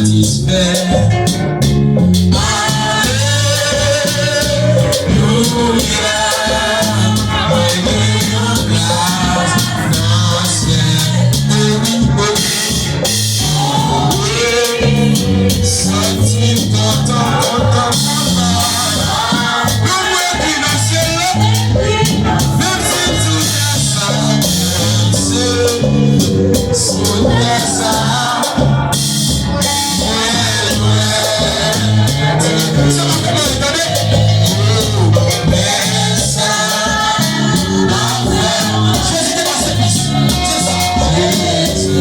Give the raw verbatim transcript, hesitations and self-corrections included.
satisfè. Alelouya, mwen gen yon plas nan syèl. Wi, wi, wi. Santi m kontan, kontan, kontan. Nou mwen pi nan syèl la. Menm si sou tè sa, menm si sou tè sa. Mwen, mwen. Sa pa fè male, tande. Ou bèl sa. Jezi te pase plis. Se sa. Jezi.